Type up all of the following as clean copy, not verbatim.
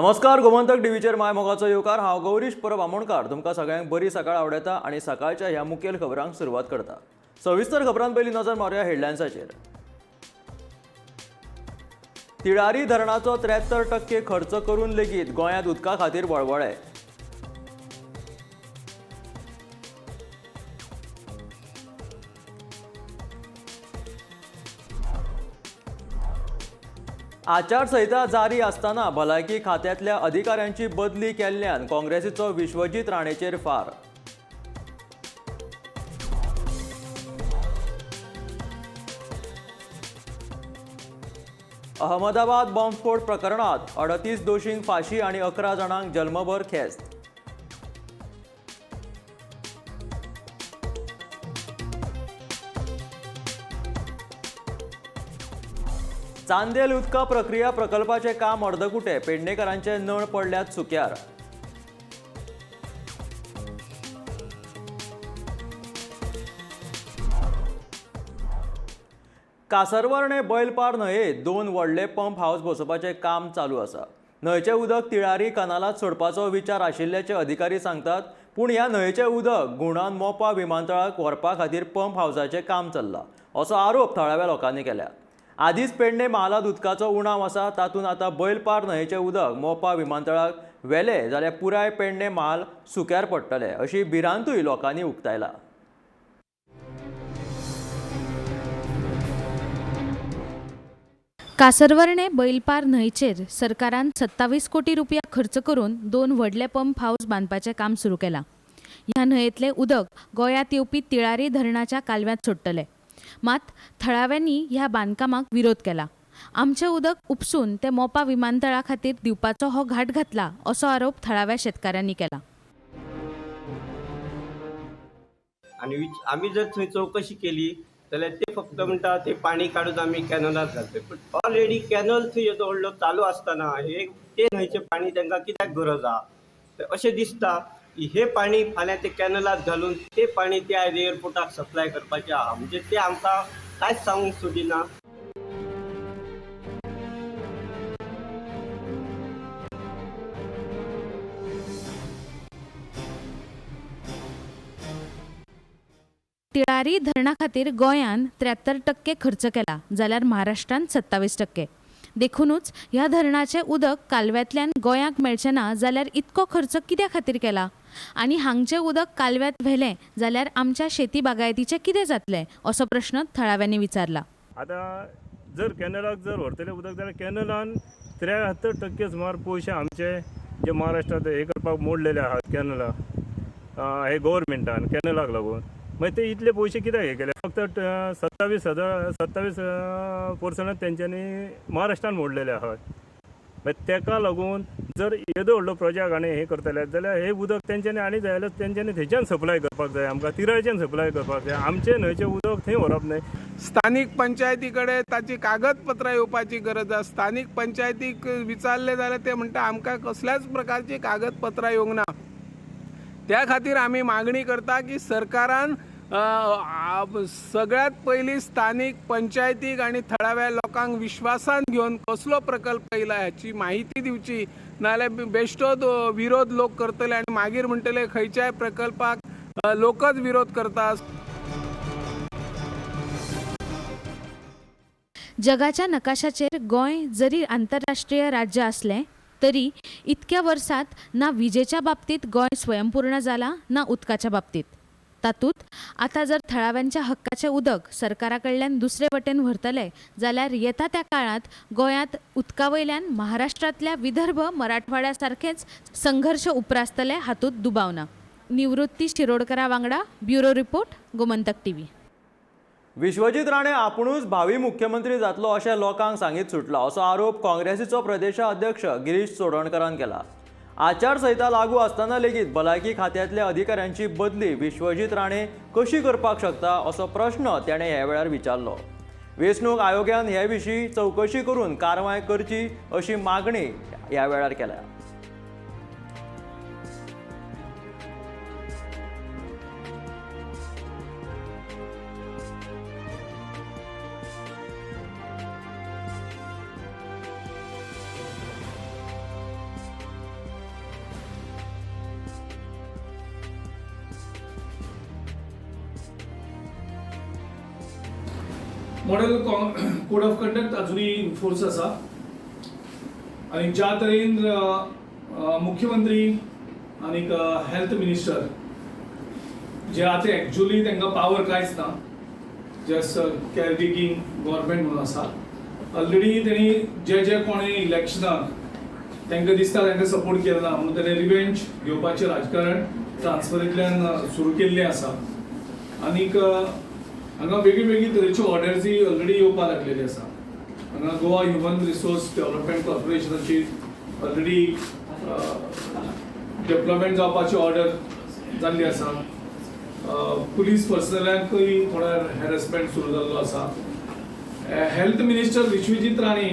नमस्कार, गोमंतक टीव्हीचेर my मोगाचो येवकार. हांव गौरीश परब आमोणकार तुमकां सगळ्यांक बरी सकाळ आवडयता आनी सकाळच्या ह्या मुखेल खबरांक सुरवात करता. सविस्तर खबरां पयलीं नजर मारुया हेडलायन्साचेर. तिळारी धरणाचो 73% खर्च करून लेगीत गोंयांत उदका खातीर वळवळे. आचारसंहिता जारी आसतना भलायकी खात्यांतल्या अधिकाऱ्यांची बदली केल्ल्यान काँग्रेसीचो विश्वजीत राणेचेर फार. अहमदाबाद बॉम्बस्फोट प्रकरणात 38 दोशींक फाशी आनी 11 जाणांक जल्मभर ख्यास्त. चांदेल उदका प्रक्रिया प्रकल्पाचे काम अर्दकुटे, पेडणेकरांचे नळ पडल्यात सुक्यार. कासरवर्णे बैलपार न्हंयेत 2 व्हडले पंप हावस बसोवपाचें काम चालू आसा. न्हंयचें उदक तिळारी कनालांत सोडपाचो विचार आशिल्ल्याचे अधिकारी सांगतात, पूण ह्या न्हंयेचें उदक गुणान मोपा विमानतळाक व्हरपा खातीर पंप हावसाचें काम चल्लां असो आरोप थळाव्या लोकांनी केला. आदींच पेडणे म्हालांत उदकाचो उणाव आसा, तातूंत आतां बैलपार न्हंयेचें उदक मोपा विमानतळाक व्हेलें जाल्यार पुराय पेडणे म्हाल सुक्यार पडटलें अशी भिरांतूय लोकांनी उक्तायला. कासरवर्णे बैलपार न्हंयचेर सरकारान 27 कोटी रुपया खर्च करून 2 व्हडले पंप हावस बांदपाचें काम सुरू केलां. ह्या न्हंयेंतलें उदक गोंयांत येवपी तिळारी धरणाच्या कालव्यांत सोडटले. मात थळाव्यांनी ह्या बांदकामाक विरोध केला. आमचें उदक उपसून ते मोपा विमानतळा खातीर दिवपाचो हो घाट घातला असो आरोप थळाव्या शेतकारांनी केला. आनी आमी जर थंय चवकशी केली जाल्यार ते फक्त म्हणटा ते पाणी काडून आमी कॅनलांत घालतले, पूण ऑलरेडी कॅनल थंय येदो व्हडलो चालू आसतना हे ते न्हंयचें पाणी तांकां कित्याक गरज आहा? अशें दिसता की हे पाणी फाल्यां ते कॅनलांत घालून ते पाणी त्या एअरपोर्टाक सप्लाय करपाचें आहा, म्हणजे ते आमकां कांयच सांगूंक सोदिना. तिळारी धरणा खातीर गोंयान 73% खर्च केला जाल्यार महाराष्ट्रान 27%. देखूनच ह्या धरणाचें उदक कालव्यांतल्यान गोंयाक मेळचें ना जाल्यार इतको खर्च कित्या खातीर केला आनी हांगचें उदक कालव्यांत व्हेलें जाल्यार आमच्या शेती बागायतीचें कितें जातलें असो प्रश्न थळाव्यांनी विचारला. आतां जर कॅनलाक जर व्हरतलें उदक जाल्यार कॅनलान 73% सुमार पयशे आमचे जे महाराष्ट्रांत हे करपाक मोडलेले आहात कॅनलाक, हे गव्हर्मेंटान कॅनलाक लागून मागीर ते इतले पयशे कित्याक हे केले? फक्त 27% तेंच्यांनी महाराष्ट्रान मोडलेले आहात. मागीर तेका लागून जर येदो व्हडलो प्रोजेक्ट आनी हे करतले जाल्यार हे उदक तेंच्यांनी आनी जाय जाल्यार तेंच्यांनी थंयच्यान सप्लाय करपाक जाय, आमकां तिरायच्यान सप्लाय करपाक जाय, आमचें न्हंयचें उदक थंय व्हरप न्हय. स्थानीक पंचायती कडेन ताची कागदपत्रां येवपाची गरज आसा. स्थानीक पंचायतीक विचारलें जाल्यार ते म्हणटा आमकां कसल्याच प्रकारची कागदपत्रां येवंक ना. त्या खातीर आमी मागणी करता की सरकारान सगळ्यांत पयलीं स्थानीक पंचायतीक आनी थळाव्या लोकांक विश्वासान घेवन कसलो प्रकल्प येयला हाची म्हायती दिवची, नाजाल्यार बेश्टोच विरोध लोक करतले आनी मागीर म्हणटले खंयच्याय प्रकल्पाक लोकच विरोध करता. जगाच्या नकाशाचेर गोंय जरी आंतरराष्ट्रीय राज्य आसलें तरी इतक्या वर्सांत ना विजेच्या बाबतींत गोंय स्वयंपूर्ण जाला ना उदकाच्या बाबतींत. तातूंत आतां जर थळाव्यांच्या हक्काचें उदक सरकारा कडल्यान दुसरे वटेन व्हरतले जाल्यार येता त्या काळांत गोंयांत उदका वयल्यान महाराष्ट्रांतल्या विदर्भ मराठवाड्या सारकेच संघर्श उप्रासतले हातूंत दुबाव ना. निवृत्ती शिरोडकरा वांगडा bureau report, Gomantak TV. Vishwajit Rane आपुणूच भावी मुख्यमंत्री जातलो अशें लोकांक सांगीत सुटला असो आरोप काँग्रेसीचो प्रदेशाध्यक्ष गिरीश चोडणकरान केला. आचारसंहिता लागू आसतना लेगीत भलायकी खात्यांतल्या अधिकाऱ्यांची बदली विश्वजीत राणे कशी करपाक शकता असो प्रश्न ताणें ह्या वेळार विचारलो. वेंचणूक आयोगान हे विशीं चवकशी करून कारवाय करची अशी मागणी ह्या वेळार केल्या. मॉडेल कोड ऑफ कंडक्ट अजुनूय इनफोर्स आसा आनी ज्या तरेन मुख्यमंत्री आनीक हेल्थ मिनिस्टर जे आतां एक्चुअली तांकां पावर कांयच ना, जस्ट कॅर टेकींग गव्हर्मेंट म्हणून आसा. ऑलरेडी तेणी जे जे कोणे इलेक्शनाक तांकां दिसता तांकां सपोर्ट केलो ना म्हणून तेणे रिवेंज घेवपाचें राजकारण ट्रान्सफरींतल्यान सुरू केल्लें आसा. आनीक हांगा वेगळी वेगळी तरेच्यो ऑर्डर्सी ऑलरेडी येवपाक लागलेली आसा. हांगा गोवा ह्युमन रिसोर्स डेव्हलपमेंट कॉर्पोरेशनाची ऑलरेडी डेव्हलपमेंट जावपाची ऑर्डर जाल्ली आसा. पुलीस पर्सनलांकूय थोडो हॅरसमेंट सुरू जाल्लो आसा. हेल्थ मिनिस्टर विश्वजीत राणे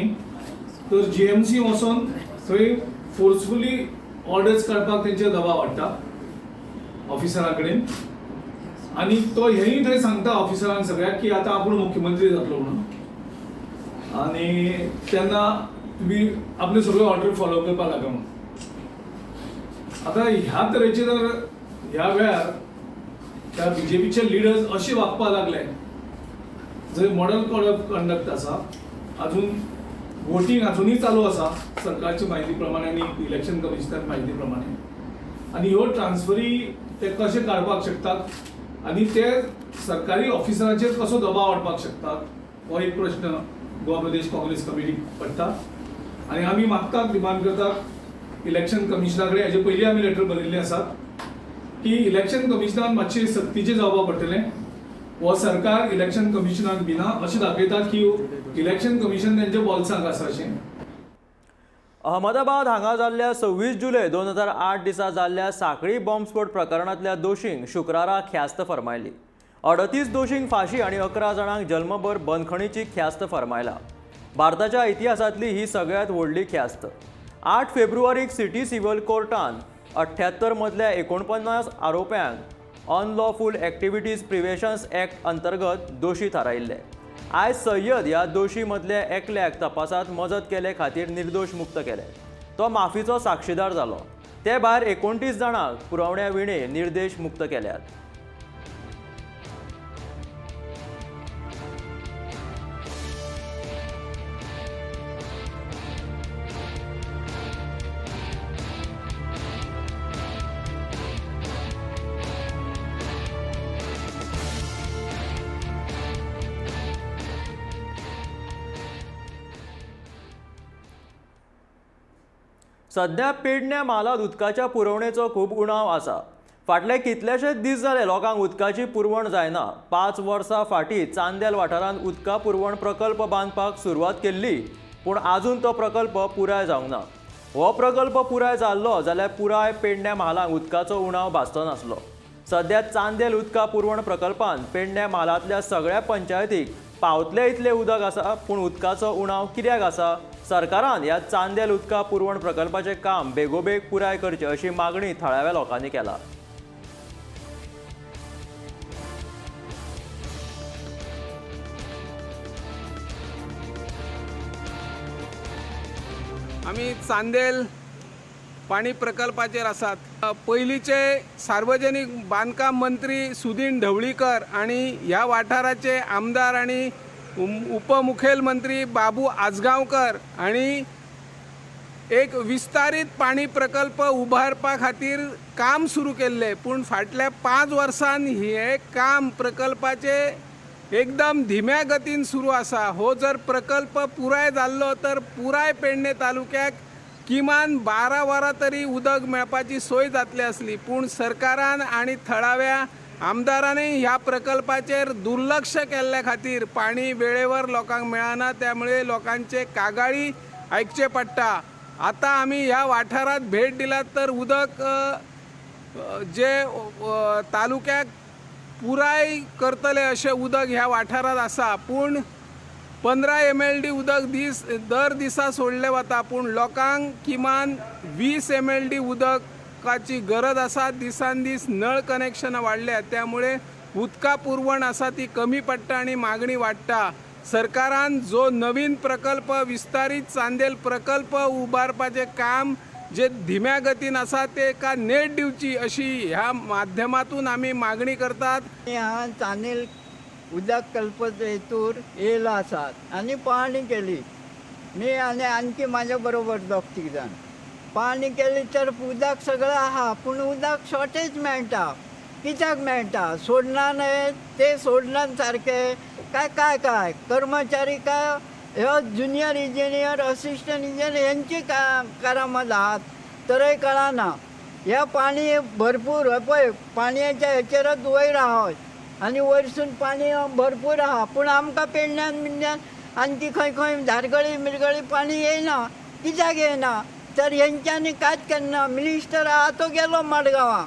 तर जीएमसी वचोन थंय फोर्सफुली ऑर्डर्स काडपाक तेंचेर दबाव हाडटा ऑफिसरा कडेन आनी तो हेंय थंय सांगता ऑफिसरांक सगळ्याक की आतां आपूण मुख्यमंत्री जातलो म्हणून, आनी तेन्ना तुमी आपल्यो सगळ्यो ऑर्डर फॉलो करपाक लागा म्हणून. आतां ह्या तरेचे जर ह्या वेळार त्या बीजेपीचे लिडर्स अशे वागपाक लागले, जंय मॉडल कोड ऑफ कंडक्ट आसा, अजून वोटींग अजुनूय चालू आसा सरकारची म्हायती प्रमाणे आनी इलेक्शन कमिशनर म्हायती प्रमाणे, आनी ह्यो ट्रान्सफरी ते कशे काडपाक शकतात आनी ते सरकारी ऑफिसरांचेर कसो दबाव हाडपाक शकतात हो एक प्रश्न गोवा प्रदेश काँग्रेस कमिटीक पडटा. आनी आमी मागतात, डिमांड करतात इलेक्शन कमिशना कडेन, हेजे पयलीं आमी लेटर बरयल्ले आसात की इलेक्शन कमिशनान मातशें सक्तीचें जावपाक पडटलें. हो सरकार इलेक्शन कमिशनाक भिना अशें दाखयता की इलेक्शन कमिशन तेंच्या बोल्सांक आसा अशें. अहमदाबाद हांगा जाल्ल्या 26 जुलय 2008 दिसा जाल्ल्या सांखळी बॉम्बस्फोट प्रकरणांतल्या दोशींक शुक्रारा ख्यास्त फर्मायली. 38 दोशींक फांशी आनी 11 जाणांक जल्मभर बंदखणीची ख्यास्त फर्मायला. भारताच्या इतिहासांतली ही सगळ्यांत व्हडली ख्यास्त. 8 फेब्रुवारीक सिटी सिव्हल कोर्टान 78 मदल्या 49 आरोप्यांक अनलॉफूल एक्टिविटीज प्रिवेशन्स ॲक्ट अंतर्गत दोशी थारायिल्ले. आयज सय्यद ह्या दोशी मदल्या एकल्याक तपासात मजत केले खातीर निर्दोश मुक्त केले. तो माफीचो साक्षीदार जालो. ते भायर 29 जाणांक पुरवण्या विणे निर्देश मुक्त केल्यात. सध्या पेडण्या म्हालांत उदकाच्या पुरवणेचो खूब उणाव आसा. फाटले कितलेशेच दीस जाले लोकांक उदकाची पुरवण जायना. 5 वर्सां फाटीं चांदेल वाठारांत उदका पुरवण प्रकल्प बांदपाक सुरवात केल्ली, पूण आजून तो प्रकल्प पुराय जावंक ना. हो प्रकल्प पुराय जाल्लो जाल्यार पुराय पेडण्या म्हालांक उदकाचो उणाव भासचो नासलो. सध्या चांदेल उदका पुरवण प्रकल्पान पेडण्या म्हालांतल्या सगळ्या पंचायतीक पावतले इतलें उदक आसा, पूण उदकाचो उणाव कित्याक आसा? सरकारान ह्या चांदेल उदका पुरवण प्रकल्पाचें काम बेगोबेग पुराय करचें अशी मागणी थळाव्या लोकांनी केला. आमी चांदेल पाणी प्रकल्पाचेर आसात. पयलींचे सार्वजनीक बांदकाम मंत्री सुदीन ढवळीकर आनी ह्या वाठाराचे आमदार आनी उपमुखेलमंत्री बाबू आजगांवकर हांणी एक विस्तारीत पाणी प्रकल्प उबारपा खातीर काम सुरू केल्लें, पूण फाटल्या 5 वर्सान हें काम प्रकल्पाचें एकदम धीम्या गतीन सुरू आसा. हो जर प्रकल्प पुराय जाल्लो तर पुराय पेडणे तालुक्याक किमान 12 वरां तरी उदक मेळपाची सोय जातली आसली, पूण सरकारान आनी थळाव्या आमदारांनी ह्या प्रकल्पाचेर दुर्लक्ष केल्ल्या खातीर पाणी वेळेवर लोकांक मेळना, त्यामुळे लोकांचे कागाळी आयकचे पडटा. आतां आमी ह्या वाठारांत भेट दिल्यात तर उदक जे तालुक्याक पुराय करतले अशें उदक ह्या वाठारांत आसा, पूण 15 MLD उदक दर दिसा सोडलें वता, पूण लोकांक किमान 20 MLD उदकाची गरज आसा. दिसान दीस नळ कनेक्शनां वाडल्या, त्यामुळे उदका पुरवण आसा ती कमी पडटा आनी मागणी वाडटा. सरकारान जो नवीन प्रकल्प विस्तारीत चांदेल प्रकल्प उबारपाचें काम जे धीम्या गतीन आसा ते का नेट दिवची अशी ह्या माध्यमातून आमी मागणी करतात. हांगा चांदेल उदक कल्पतेतूर येयला आसात आनी पळोवणी केली मी आनी आणखी म्हाज्या बरोबर दोग तीग जाण. पळोवणी केली तर उदक सगळें आहा, पूण उदक शॉर्टेज मेळटा. कित्याक मेळटा? सोडना न्हय ते, सोडनात सारकें काय काय काय कर्मचारी काय ह्यो ज्युनियर इंजिनियर, असिस्टंट इंजिनियर हेंची करामत आहात तरय कळना. ह्या पाणी भरपूर हे पळय पाणयेच्या हेचेरच वयर आहा आनी वयरसून पाणी भरपूर आहा, पूण आमकां पेडण्यान बिडण्यान आणखी खंय खंय धारगळी मिरगळी पाणी येयना. कित्याक येयना तर हेंच्यांनी कांयच केन्ना. मिनिस्टर आहा तो गेलो मडगांवां,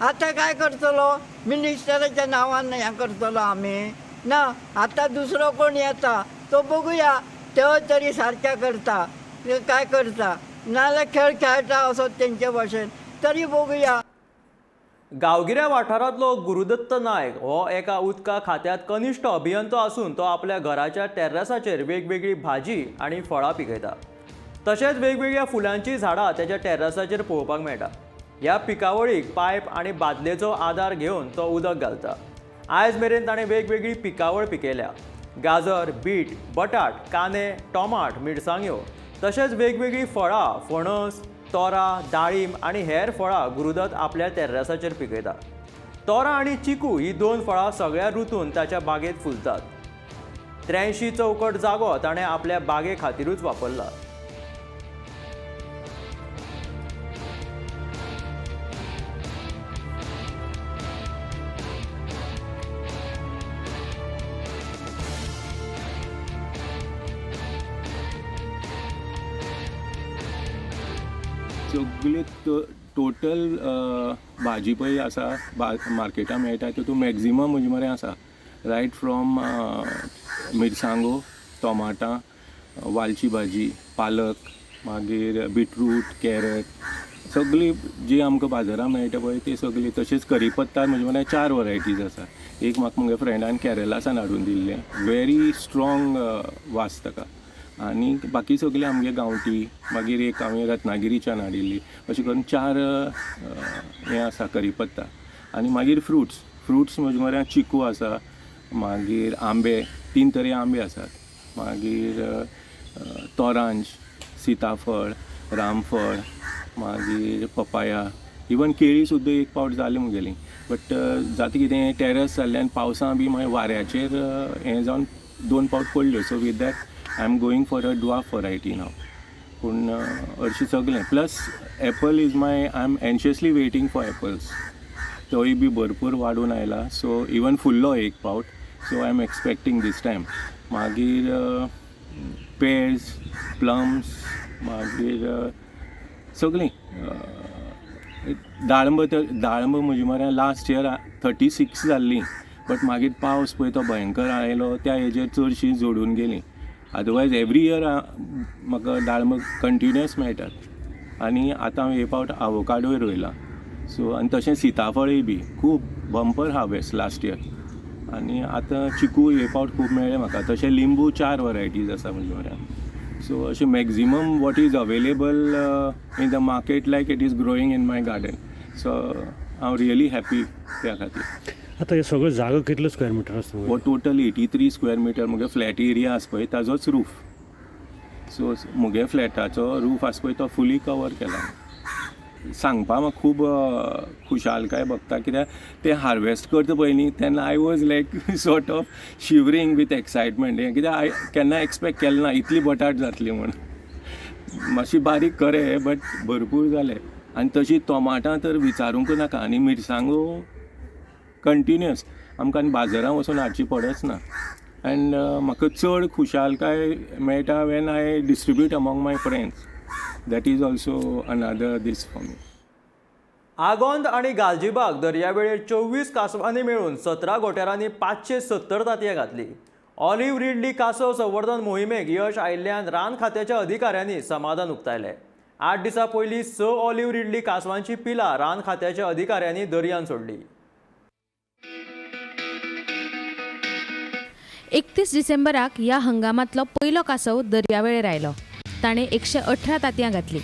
आतां काय करतलो? मिनिस्टराच्या नांवान हें करतलो आमी ना. आतां दुसरो कोण येता तो बघुया, तो तरी सारक्या करता काय करता, नाजाल्यार खेळ खेळटा असो तेंचे भाशेन तरी बघुया. गांवगिऱ्या वाठारांतलो गुरुदत्त नायक हो एका उदका खात्यांत कनिश्ठ अभियंतो आसून तो आपल्या घराच्या टेर्रसाचेर वेगवेगळी भाजी आनी फळां पिकयता. तशेंच वेगवेगळ्या फुलांचीं झाडां तेच्या टेर्रसाचेर पळोवपाक मेळटा. ह्या पिकावळीक पायप आनी बादलेचो आदार घेवन तो उदक घालता. आयज मेरेन ताणें वेगवेगळी पिकावळ पिकयल्या. गाजर, बीट, बटाट, कांदे, टोमाट, मिरसांग्यो तशेंच वेगवेगळीं फळां, फणस, तोरां, दाळीम आनी हेर फळां गुरुदत्त आपल्या टेर्रसाचेर पिकयता. तोरां आनी चिकू ही दोन फळां सगळ्या ऋतून ताच्या बागेंत फुलतात. 83 चौकट जागो ताणें आपल्या बागे खातीरूच वापरला. सगळे टोटल भाजी पळय आसा मार्केटान मेळटा तितून मॅक्जिमम म्हजे मरे आसा. रायट फ्रॉम मिरसांगो, टोमाटां, वालची भाजी, पालक, मागीर बिटरूट, कॅरट, सगळी जी आमकां बाजारान मेळटा पळय ती सगळी. तशेंच करी पत्ता म्हजे मरे 4 वरायटीज आसा. एक म्हाका म्हगे फ्रेंडान केरलासान हाडून दिल्लें, वेरी स्ट्रॉंग वास ताका. आनी बाकी सगळी आमगे गांवठी, मागीर एक हांवें रत्नागिरीच्यान हाडिल्ली. अशें करून 4 हें आसा करी पत्ता. आनी मागीर फ्रुट्स, फ्रुट्स म्हजे मरे चिकू आसा, मागीर आंबे, 3 तरे आंबे आसात, मागीर तोरांज, सिताफळ, रामफळ, मागीर पपाया, इवन केळी सुद्दां एक पावट जाली म्हगेली. बट जाता कितें टेरस जाल्ल्यान पावसां बी मागीर वाऱ्याचेर हें जावन 2 पावट पडल्यो. So with that I am going for a dwarf variety now. पूण हरशीं सगळें. Plus apple is my, I am anxiously waiting for apples. तोय बी भरपूर वाडून आयला. सो इवन फुल्लो एक पावट. So I am expecting this time. मागीर पेर्स, प्लम्स, मागीर सगळीं दाळंब. तर दाळंब म्हजे मरे लास्ट इयर 36 जाल्ली, बट मागीर पावस पळय तो भयंकर आयलो, त्या हेजेर चडशीं जोडून गेलीं. अदरवायज एवरी इयर म्हाका दाळंब कंटिन्युअस मेळटात. आनी आतां हांवें हे पावट आवोकाडोय रोयला. सो आनी तशें सिताफळय बी खूब बंपर हार्वेस्ट लास्ट इयर. आनी आतां चिकू हे पावट खूब मेळ्ळें म्हाका. तशें लिंबू 4 वरायटीज आसा म्हजे म्हऱ्यान. सो अशें maximum what is available in the market like it is growing in my garden. So हांव रियली हॅपी त्या खातीर. आतां हे सगळो जागो कितलो स्क्वेअर मिटर आसा? हो टोटल 83 स्क्वेअर मिटर म्हगे फ्लॅट एरिया आसा पळय ताजोच रूफ. सो म्हगे फ्लॅटाचो रूफ आसा पळय तो फुली कवर केला. सांगपा म्हाका खूब खुशालकाय भोगता, कित्याक ते हार्वेस्ट करता पळय न्ही तेन्ना I was like sort of shivering with excitement. हें कित्याक हांवें केन्ना एक्सपेक्ट केलें ना इतली बटाट जातली म्हूण. मातशी बारीक खरें बट भरपूर जाले. आनी तशी टोमाटां तर विचारूंक नाका. आनी मिरसांगो कंटिन्युअस आमकां आनी बाजारान वचून हाडची पडच ना. एंड म्हाका चड खुशालकाय मेळटा when I distribute among my friends. That is also another this for me. Agonda आनी गालजीबाग दर्यावेळेर 24 कांसवांनी मेळून 17 गोट्यारांनी 570 तांतयां घातली. ऑलिव्ह रिडली कांसव संवर्धन मोहिमेक यश आयिल्ल्यान रान खात्याच्या अधिकाऱ्यांनी समाधान उक्तायलें. 8 दिसां पयलीं 6 ऑलिव्ह रिडली कांसवांची पिलां रान खात्याच्या अधिकाऱ्यांनी दर्यांत सोडली. 31 डिसेंबराक ह्या हंगामांतलो पयलो कांसव दर्यावेळेर आयलो. ताणें 118 तांतयां घातली.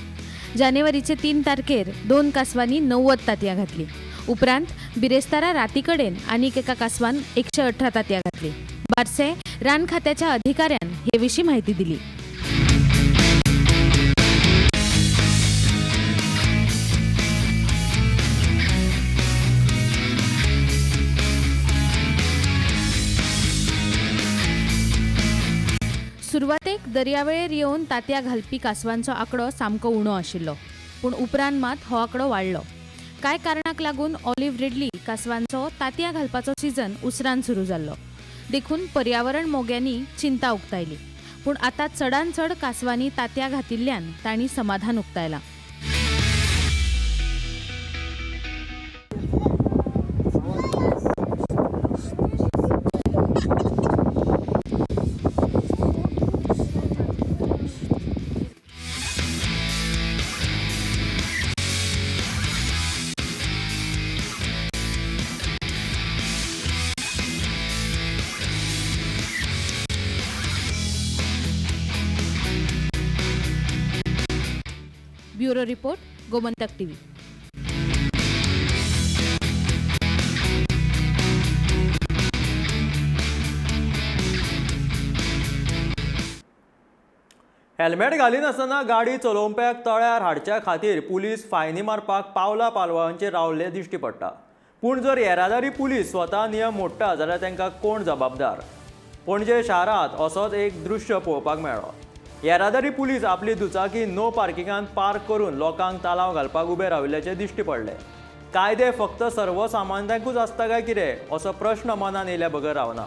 जानेवारीचे 3 तारखेर 2 कांसवांनी 90 तांतयां घातली. उपरांत बिरेस्तारा राती कडेन आनीक एका कासवान 118 तांतयां घातली. बारसे रान खात्याच्या अधिकाऱ्यान हे विशीं म्हायती दिली. सुरवातेक दर्यावेळेर येवन तांतयां घालपी कासवांचो आंकडो सामको उणो आशिल्लो, पूण उपरांत मात हो आंकडो वाडलो. कांय कारणाक लागून ऑलिव्ह रिडली कासवांचो तांतयां घालपाचो सिजन उसरान सुरू जाल्लो, देखून पर्यावरण मोग्यांनी चिंता उक्तायली. पूण आतां चडान चड कासवांनी तांतयां घातिल्ल्यान तांणी समाधान उक्तायलां. Bureau report, Gomantak TV. Helmet घालिनासतना गाडी चलोवप्याक तळ्यार हाडच्या खातीर पुलीस फायनी मारपाक पावला पालवांचेर रावल्ले दिश्टी पडटा. पूण जर येरादारी पुलीस स्वता नियम मोडटा जाल्यार तांकां कोण जबाबदार? पणजे शारांत असोच एक दृश्य पळोवपाक मेळ्ळो. येरादारी पुलीस आपली दुचाकी नो पार्किंगान पार्क करून लोकांक तालाव घालपाक उबे राविल्ल्याचें दिश्टी पडलें. कायदे फक्त सर्वसामान्यांकूच आसता काय कितें असो प्रश्न मनान येयल्या बगर रावना.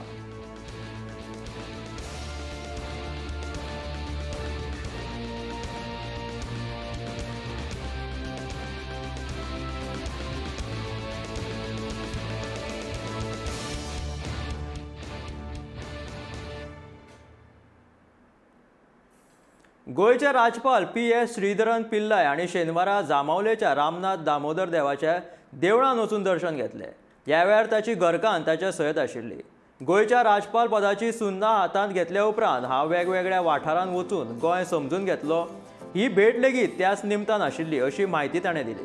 गोंयचे राज्यपाल पी.एस. श्रीधरन पिल्लय हांणी शेनवारा जांबावलेच्या रामनाथ दामोदर देवाच्या देवळान वचून दर्शन घेतलें. ह्या वेळार ताची घरकान्न ताच्या सयत आशिल्ली. गोंयच्या राज्यपाल पदाची सुन्ना हातांत घेतल्या उपरांत हांव वेगवेगळ्या वाठारांत वचून गोंय समजून घेतलो. ही भेट लेगीत त्याच निमतान आशिल्ली अशी म्हायती ताणें दिली.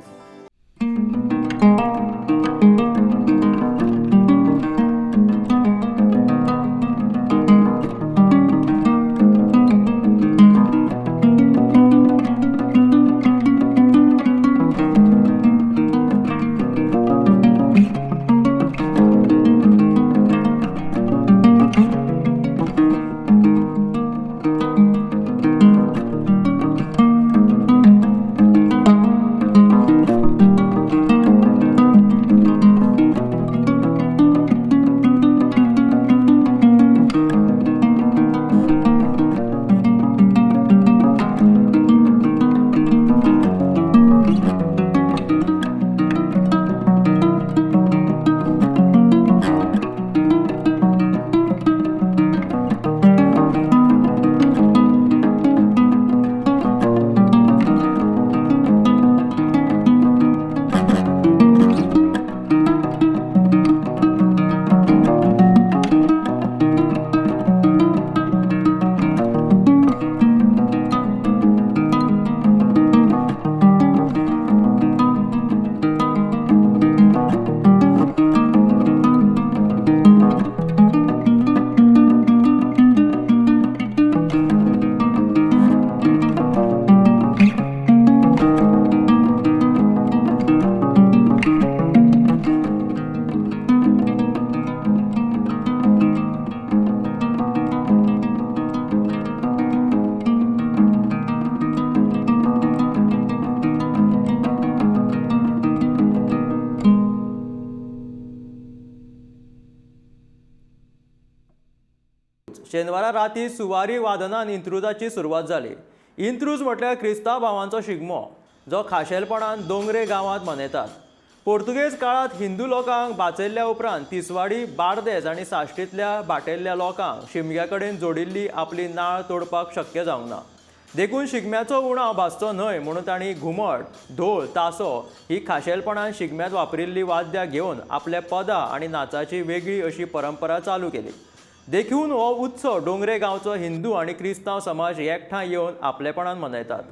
शेनवारा राती सुवारी वादनान इंत्रुजाची सुरवात जाली. इंत्रूज म्हटल्यार क्रिस्तांव भावांचो शिगमो जो खाशेलपणान दोंगरे गांवांत मनयतात. पोर्तुगेज काळांत हिंदू लोकांक बाचयल्ल्या उपरांत तिसवाडी, बार्देस आनी साश्टींतल्या बाटेल्ल्या लोकांक शिमग्या कडेन जोडिल्ली आपली नाळ तोडपाक शक्य जावंक ना. देखून शिगम्याचो उणाव भासचो न्हय म्हणून तांणी घुमट, ढोल, तासो ही खाशेलपणान शिगम्यांत वापरिल्ली वाद्यां घेवन आपल्या पदां आनी नाचाची वेगळी अशी परंपरा चालू केली. देखून हो उत्सव डोंगरे गांवचो हिंदू आनी क्रिस्तांव समाज एकठांय येवन आपलेपणान मनयतात.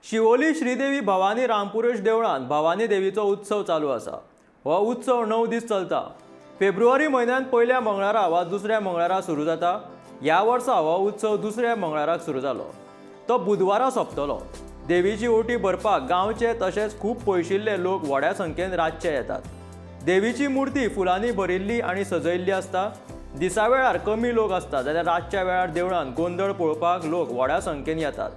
शिवोली श्रीदेवी भवानी रामपुरुष देवळांत भवानी देवीचो उत्सव चालू आसा. हो उत्सव 9 दीस चलता. फेब्रुवारी म्हयन्यांत पयल्या मंगळारा वा दुसऱ्या मंगळारा सुरू जाता. ह्या वर्सा हो उत्सव दुसऱ्या मंगळाराक सुरू जालो. तो बुधवारा सोंपतलो. देवीची ओटी भरपाक गांवचे तशेंच खूब पयशिल्ले लोक व्हड्या संख्येन रातचे येतात. देवीची मूर्ती फुलांनी भरिल्ली आनी सजयल्ली आसता. दिसा वेळार कमी लोक आसता जाल्यार रातच्या वेळार देवळांत गोंदळ पळोवपाक लोक व्हडा संख्येन येतात.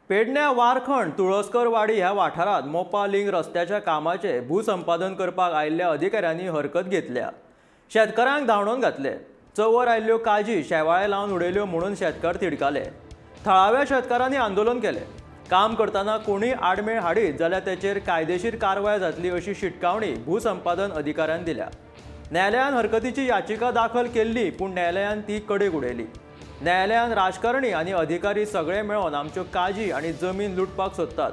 पेडण्या वारखंड तुळसकरवाडी ह्या वाठारांत मोपा लिंग रस्त्याच्या कामाचे भूसंपादन करपाक आयिल्ल्या अधिकाऱ्यांनी हरकत घेतल्या. शेतकारांक धांवडोवन घातले. चवर आयिल्ल्यो काजी शेवाळे लावन उडयल्यो म्हणून शेतकार तिडकाले. थळाव्या शेतकारांनी आंदोलन केलें. काम करतना कोणूय आडमेळ हाडीत जाल्यार तेचेर कायदेशीर कारवाय जातली अशी शिटकावणी भूसंपादन अधिकाऱ्यान दिल्या. न्यायालयान हरकतीची याचिका दाखल केल्ली पूण न्यायालयान ती कडेक उडयली. न्यायालयान राजकारणी आनी अधिकारी सगळे मेळोन आमच्यो काजी आनी जमीन लुटपाक सोदतात.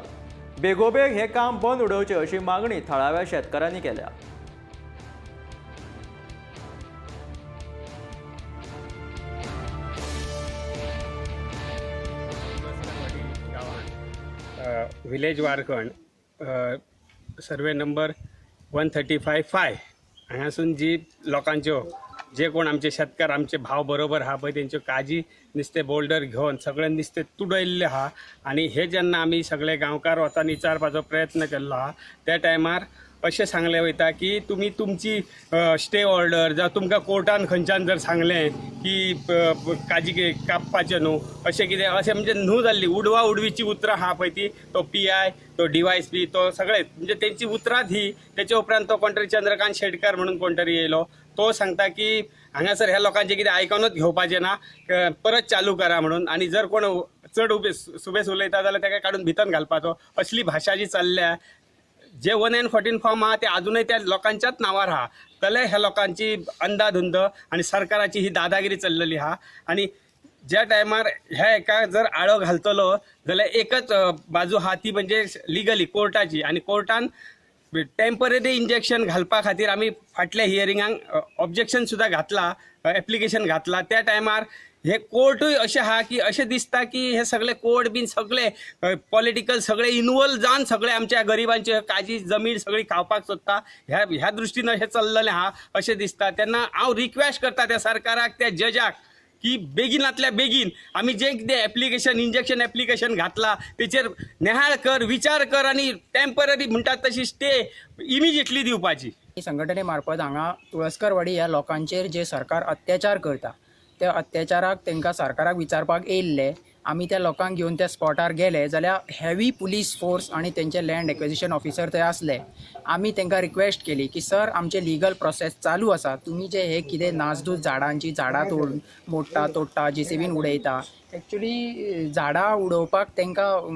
बेगोबेग हें काम बंद उडोवचें अशी मागणी थळाव्या शेतकारांनी केल्या. Village Warkhand, survey number 135-5 हांगासून जी लोकांच्यो जे कोण आमचे शेतकार आमचे भाव बरोबर आहा पळय तेंच्यो काजी नुस्तें बोल्डर घेवन सगळें नुस्तें तुडयल्लें आहा. आनी हे जेन्ना आमी सगळे गांवकार वचून विचारपाचो प्रयत्न केल्लो आहा त्या टायमार अशें सांगलें वयता की तुमी तुमची स्टे ऑर्डर जावं तुमकां कोर्टान खंयच्यान जर सांगलें की काजी कापपाचें न्हू अशें कितें अशें म्हणजे न्हू जाल्ली उडवा उडवीची उतरां आहा पळय ती तो पी I तो डीवायस पी तो सगळे म्हणजे तेंची उतरांच ही. तेच्या उपरांत तो कोण तरी चंद्रकांत शेटकार म्हणून कोण तरी येयलो तो सांगता की हांगासर ह्या लोकांचें कितें आयकोनूच घेवपाचें ना, परत चालू करा म्हणून. आनी जर कोण चड उबे सुबेस उलयता जाल्यार ताका काडून भितर घालपाचो असली भाशा जी चल्ल्या. जे 1 and 14 form आहा ते आजुनय त्या लोकांच्याच नांवार आहा. जाल्यार ह्या लोकांची अंदाधुंद आनी सरकाराची ही दादागिरी चल्लेली आहा. आनी ज्या टायमार ह्या हेका जर आळो घालतलो जाल्यार एकच बाजू आहा ती म्हणजे लिगली कोर्टाची. आनी कोर्टान टेम्पररी इंजेक्शन घालपा खातीर आमी फाटल्या हियरिंगाक ऑब्जेक्शन सुद्दां घातला, एप्लिकेशन घातला. त्या टायमार हे कोर्टूय अशें आहा की अशें दिसता की हे सगळे कोर्ट बीन सगळे पॉलिटिकल सगळे इनवॉल्व जावन सगळे आमच्या गरिबांचे काजी जमीन सगळी खावपाक सोदता. ह्या ह्या दृश्टीन अशें चल्लेलें आहा अशें दिसता. तेन्ना हांव रिक्वेस्ट करता त्या सरकाराक त्या जजाक की बेगिनातल्या बेगीन आमी जें कितें एप्लिकेशन इंजेक्शन एप्लिकेशन घातला तेचेर निहाळ कर, विचार कर आनी टेम्पररी म्हणटात तशी स्टे इमिजिएटली दिवपाची. संघटने मार्फत हांगा तुळसकरवाडी ह्या लोकांचेर जे सरकार अत्याचार करता त्या अत्याचाराक तांकां सरकाराक विचारपाक येयल्ले. आमी त्या लोकांक घेवन त्या स्पॉटार गेले जाल्यार हेवी पुलीस फोर्स आनी तेंचे लँड एक्विजिशन ऑफिसर थंय आसले. आमी तांकां रिक्वेस्ट केली की सर आमचे लिगल प्रोसेस चालू आसा, तुमी जे हे कितें नासधूस झाडांची झाडां तोड मोडटा तोडटा जेसीबीन उडयता. एक्चुली झाडां उडोवपाक तांकां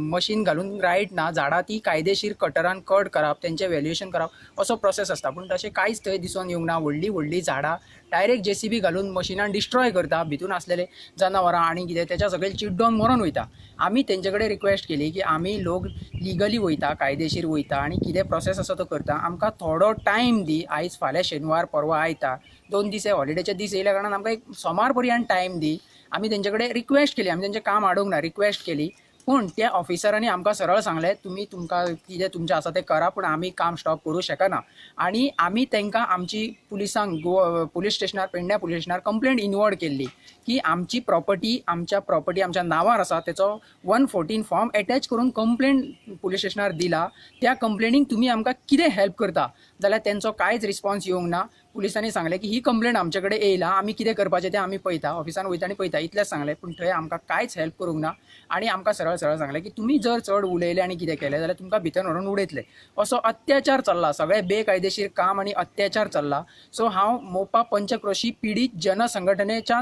मशीन घालून रायट ना. झाडां ती कायदेशीर कटरान कट करप, तेंचें वॅल्युएशन करप असो प्रोसेस आसता. पूण तशें कांयच थंय दिसून येवंक ना. व्हडलीं व्हडलीं झाडां डायरेक्ट जेसीबी घालून मशिनान डिस्ट्रॉय करता. भितून आसलेले जनावरां आनी कितें तेच्या सगळे चिड्डोन मरोन वयता. आमी तेंचे कडेन रिक्वेस्ट केली की आमी लोक लिगली वयता, कायदेशीर वयता आनी कितें प्रोसेस आसा तो करता. आमकां थोडो टायम दी. आयज फाल्यां शेनवार, परवां आयतार, 2 दीस हे हॉलिडेचे दीस येयल्या कारणान आमकां एक सोमार पर्यंत टायम दी. आमी तेंचे कडेन रिक्वेस्ट केली, आमी तेंचें काम आडोवंक ना, रिक्वेस्ट केली. पूण त्या ऑफिसरांनी आमकां सरळ सांगलें तुमी तुमकां कितें तुमचें आसा तें करा, पूण आमी काम स्टॉप करूं शकना. आनी आमी तांकां आमची पुलिसांक गोवा पुलीस स्टेशनार, पेडण्या पुलीस स्टेशनार कंप्लेंट इनवर्ड केल्ली की आमची प्रॉपर्टी आमच्या प्रॉपर्टी आमच्या नांवार आसा. तेचो 114 फॉर्म एटॅच करून कंप्लेंट पुलीस स्टेशनार दिला. त्या कंप्लेनीक तुमी आमकां कितें हेल्प करता जाल्यार तेंचो कांयच रिस्पॉन्स येवंक ना. पुलिसांनी सांगलें की ही कंप्लेंट आमचे कडेन येयला, आमी कितें करपाचें तें आमी पळयता, ऑफिसान वयता आनी पळयता, इतलेंच सांगलें. पूण थंय आमकां कांयच हेल्प करूंक ना. आनी आमकां सरळ सरळ सांगलें की तुमी जर चड उलयले आनी कितें केलें जाल्यार तुमकां भितर व्हरून उडयतले. असो अत्याचार चल्ला, सगळें बेकायदेशीर काम आनी अत्याचार चल्ला. सो हांव मोपा पंचक्रोशी पिडीत जनसंघटनेच्या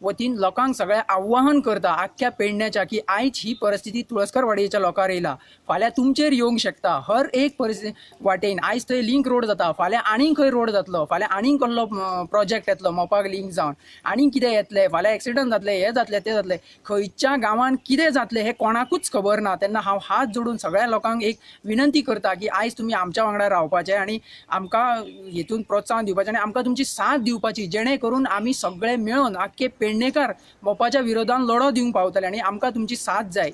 वतीन लोकांक सगळें आव्हान करता आख्ख्या पेडण्याच्या की आयज ही परिस्थिती तुळसकरवाडयेच्या लोकांर येयला, फाल्यां तुमचेर येवंक शकता. हर एक परिस्थिती वाटेन आयज थंय लिंक रोड जाता, फाल्यां आनीक खंय रोड जाता. जातलो, फाल्यां आनीक कसलो प्रोजेक्ट येतलो मोपाक लिंक जावन, आनीक कितें येतलें, फाल्यां एक्सिडंट जातलें, हें जातलें, तें जातलें, खंयच्या गांवान कितें जातलें हें कोणाकूच खबर ना. तेन्ना हांव हात जोडून सगळ्या लोकांक एक विनंती करता की आयज तुमी आमच्या वांगडा रावपाचें आनी आमकां हेतून प्रोत्साहन दिवपाचें आनी आमकां तुमची साथ दिवपाची, जेणे करून आमी सगळे मेळून आख्खे पेडणेकार मोपाच्या विरोधान लढो दिवंक पावतले आनी आमकां तुमची साथ जाय.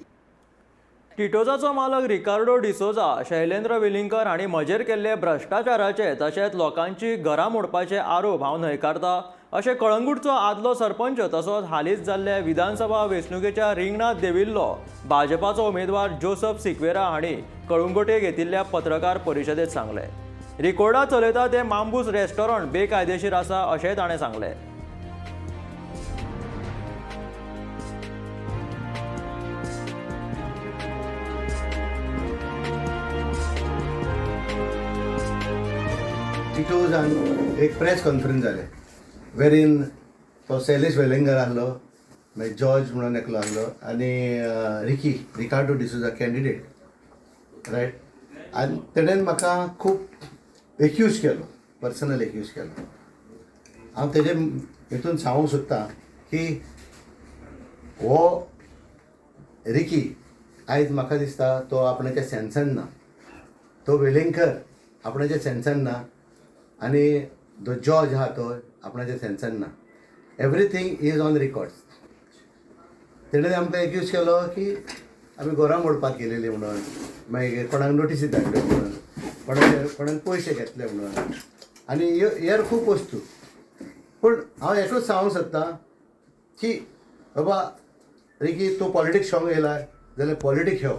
टिटोजाचो मालक रिकार्डो डिसोजा, शैलेंद्र वेलिंगकर हांणी म्हजेर केल्ले भ्रश्टाचाराचे तशेंच लोकांची घरां मोडपाचे आरोप हांव न्हयकारता अशें कळंगूटचो आदलो सरपंच तसोच हालींच जाल्ले विधानसभा वेंचणुकेच्या रिंगणांत देंविल्लो भाजपाचो उमेदवार जोसफ सिक्वेरा हांणी कळंगूटे घेतिल्ल्या पत्रकार परिशदेंत सांगलें. रिकोर्डा चलयता तें मांबूस रेस्टॉरंट बेकायदेशीर आसा अशेंय ताणें सांगलें. टिटोजान एक प्रेस कॉन्फरन्स जालें वेरीन तो शैलेश वेलिंगर आहलो, मागीर जॉर्ज म्हणून एकलो आहलो आनी रिकी रिकार्डो डिसोजा कॅन्डिडेट रायट. आनी तेणेन म्हाका खूब एक्यूज केलो, पर्सनल एक्यूज केलो. हांव तेजे हितून सांगूंक सोदतां की हो रिकी आयज म्हाका दिसता तो आपणाच्या सेन्सान ना, तो वेलिंगकर आपणाच्या सेन्सान ना आनी जो जॉर्ज आहा तो आपणाच्या सेन्सान ना. Everything is on records. तेणें आमकां एक्यूज केलो की आमी घरां मोडपाक गेलेली म्हणून, मागीर कोणाक नोटिसी धाडल्यो म्हणून, कोणाक पयशे घेतले म्हणून आनी हेर खूब वस्तू. पूण हांव एकूच सांगूंक सोदतां की बाबा रिकी तूं पॉलिटिक्स खेळोंक येयला जाल्यार पॉलिटिक्स खेळ,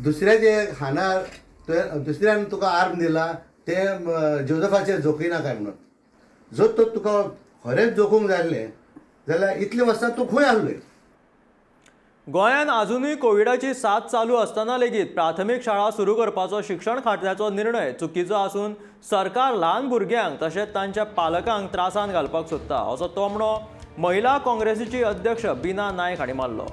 दुसऱ्याचे खानार तुवें दुसऱ्यान तुका आर्म दिला तें जोजफाचेर जोखिना काय म्हणून. जर तर तुका खरेंच जोखूंक जाय आसलें जाल्यार इतलीं वर्सां तूं खंय आसलें. गोंयांत आजुनूय कोविडाची साथ चालू आसतना लेगीत प्राथमीक शाळा सुरू करपाचो शिक्षण खात्याचो निर्णय चुकीचो आसून सरकार ल्हान भुरग्यांक तशेंच तांच्या पालकांक त्रासांत घालपाक सोदता असो तोमणो महिला काँग्रेसीची अध्यक्ष बीना नायक हांणी मारलो.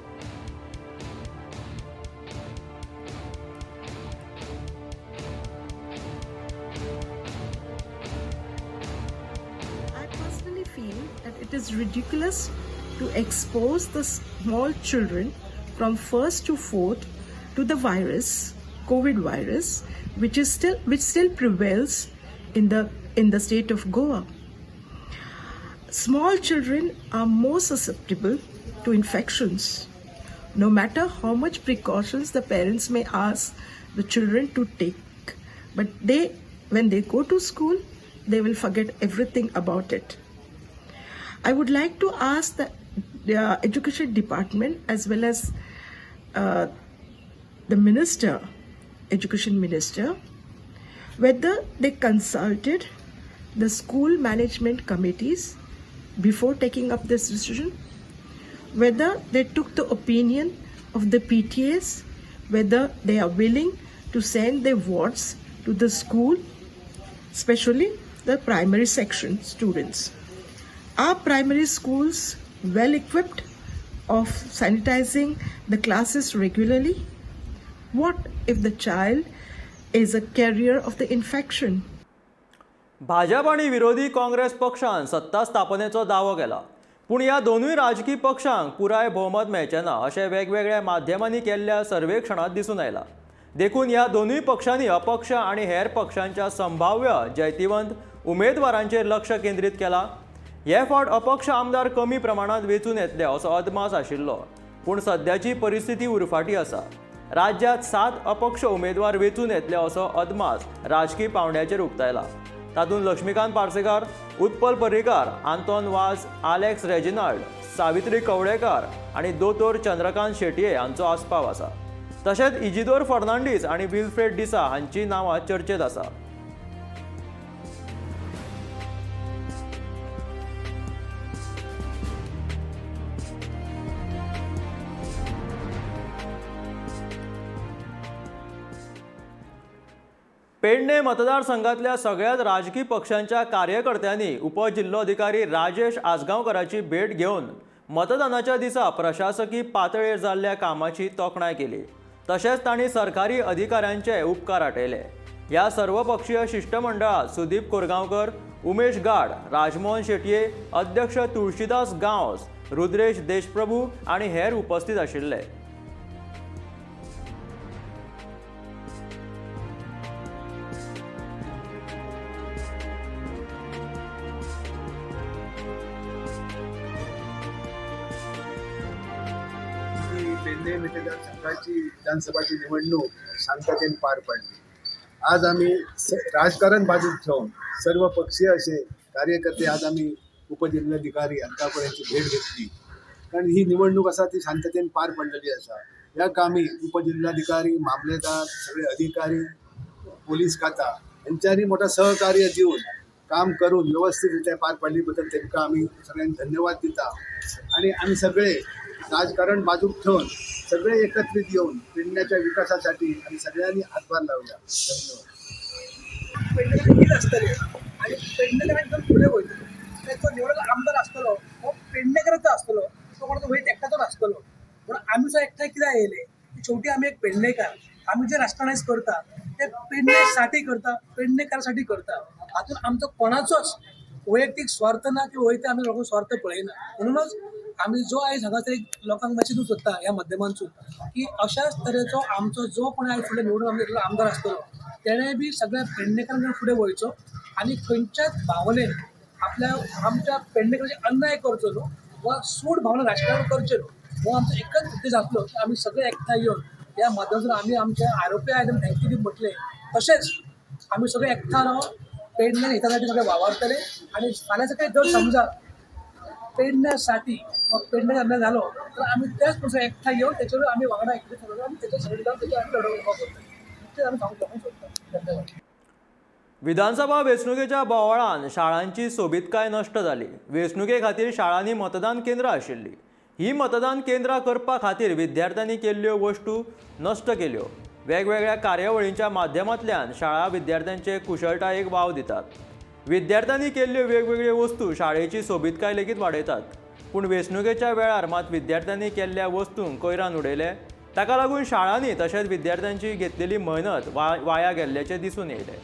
It is ridiculous to expose the small children from 1st to 4th to the virus, COVID virus, which still prevails in the state of Goa. Small children are more susceptible to infections. No matter how much precautions the parents may ask the children to take, but when they go to school, they will forget everything about it. I would like to ask the education department as well as the minister, education minister, whether they consulted the school management committees before taking up this decision, whether they took the opinion of the PTAs, whether they are willing to send their wards to the school, especially the primary section students. Are primary schools well equipped of sanitizing the classes regularly? What if the child is a carrier of the infection? Bhajap आनी विरोधी काँग्रेस पक्षान सत्ता स्थापनेचो दावो केला, पूण ह्या दोनूय राजकी पक्षांक पुराय भोवमत मेळचें ना अशें वेगवेगळ्या माध्यमांनी केल्ल्या सर्वेक्षणांत दिसून आयलां. देखून ह्या दोनूय पक्षांनी अपक्ष आनी हेर पक्षांच्या संभाव्य जैतिवंत उमेदवारांचेर लक्ष केंद्रीत केलां. हे फावट अपक्ष आमदार कमी प्रमाणांत वेंचून येतले असो अदमास आशिल्लो, पूण सद्याची परिस्थिती उरफाटी आसा. राज्यांत 7 अपक्ष उमेदवार वेंचून येतले असो अदमास राजकी पावंड्याचेर उक्तायला. तातूंत लक्ष्मीकांत पार्सेकार, उत्पल पर्रीकार, आंतोन वाज, आलेक्स रेजिनाल्ड, सावित्री कवळेकार आनी दोतोर चंद्रकांत शेटये हांचो आस्पाव आसा. तशेंच इजिदोर फर्नांडीस आनी विल्फ्रेड डिसा हांची नांवां चर्चेत आसा. पेडणे मतदारसंघातल्या सगळ्याच राजकी पक्षांच्या कार्यकर्त्यांनी उपजिल्लोधिकारी राजेश आजगांवकराची भेट घेवन मतदानाच्या दिसा प्रशासकी पातळेर जाल्ल्या कामाची तोखणाय केली. तशेंच तांणी सरकारी अधिकाऱ्यांचे उपकार आटयले. ह्या सर्वपक्षीय शिश्टमंडळात सुदीप कोरगांवकर, उमेश गाड, राजमोहन शेटये, अध्यक्ष तुळशीदास गांवस, रुद्रेश देशप्रभू आनी हेर उपस्थित आशिल्ले. पेडणे मतदारसंघाची विधानसभाची निवडणूक शांततेन पार पडली. आज आम्ही राजकारण बाजूक ठेवून सर्व पक्षीय असे कार्यकर्ते आज आम्ही उपजिल्हाधिकारी हांकां भेट घेतली, कारण ही निवडणूक आसा ती शांततेन पार पडलेली आसा. ह्या कामी उपजिल्हाधिकारी, मामलेदार, सगळे अधिकारी, पोलीस खाता यांच्यानी मोठा सहकार्य दिवन काम करून व्यवस्थितरित्या पार पडली बद्दल तांकां आमी सगळ्यांक धन्यवाद दिता. आणि आमी सगळे राजकारण बाजूक ठेवून सगळे एकत्रित येऊन पेडण्याच्या विकासासाठी आमी सगळ्यांनी हातभार लावूया. धन्यवाद. पेडणेकर कितें आसतलें आनी पेडणेकरांक जर फुडें वयतलो तो निवडून आमदार आसतलो हो पेडणेकराचो आसतलो, तो कोणाचो वयर एकट्याचो नासतलो. पूण आमी जो एकठांय कित्याक येयले, शेवटी आमी एक पेडणेकार, आमी जे राजकारण करता ते पेडणेसाठी करता, पेडणेकारासाठी करता. हातून आमचो कोणाचोच वैयक्तीक स्वार्थ ना किंवा वयता आमी लोकांक स्वार्थ पळयना. म्हणूनच आमी जो आयज हांगासर एक लोकांक मेसेज दिवंक सोदता ह्या माध्यमांतसून की अशाच तरेचो आमचो जो कोण आयज फुडें निवडून आमचो एकलो आमदार आसतलो तेणें बी सगळ्या पेडणेकारांक फुडें वयचो आनी खंयच्याच भावनेन आपल्या आमच्या पेडणेकाराचेर अन्याय करचो न्हू वा सूड भावना राजकारण करचें न्हू. हो आमचो एकच उद्देश आसलो की आमी सगळे एकठांय येवन ह्या माध्यमांतसून आमी आमच्या आरोपी आयज thank you दिवन म्हटलें, तशेंच आमी सगळे एकठांय रावन पेडणे हितासाठी सगळे वावरतले. आनी फाल्यां सकाळी जर समजा पेडण्यासाठी वा पेडण्याचा अन्याय झालो तर आम्ही त्याच पक्षात एकठांय येवन त्याच्यावर आम्ही वांगडा एकत्रित जावन आमी त्याच्या सगळे जावन त्याच्यावर आमी लढो उबो करतले, इतलें आमी सांगूंक सोदता. धन्यवाद. विधानसभा वेंचणुकेच्या बोवाळान शाळांची सोबीतकाय नश्ट जाली. वेंचणुके खातीर शाळांनी मतदान केंद्रां आशिल्लीं. ही मतदान केंद्रां करपा खातीर विद्यार्थ्यांनी केल्ल्यो वस्तू नश्ट केल्यो. वेगवेगळ्या कार्यावळींच्या माध्यमांतल्यान शाळा विद्यार्थ्यांचे कुशळटायेक वाव दितात. विद्यार्थ्यांनी केल्ल्यो वेगवेगळ्यो वस्तू शाळेची सोबीतकाय लेगीत वाडयतात. पूण वेंचणुकेच्या वेळार मात विद्यार्थ्यांनी केल्ल्या वस्तूंक कोयरान उडयले. ताका लागून शाळांनी तशेंच विद्यार्थ्यांची घेतलेली मेहनत वाया गेल्ल्याचें दिसून येयलें.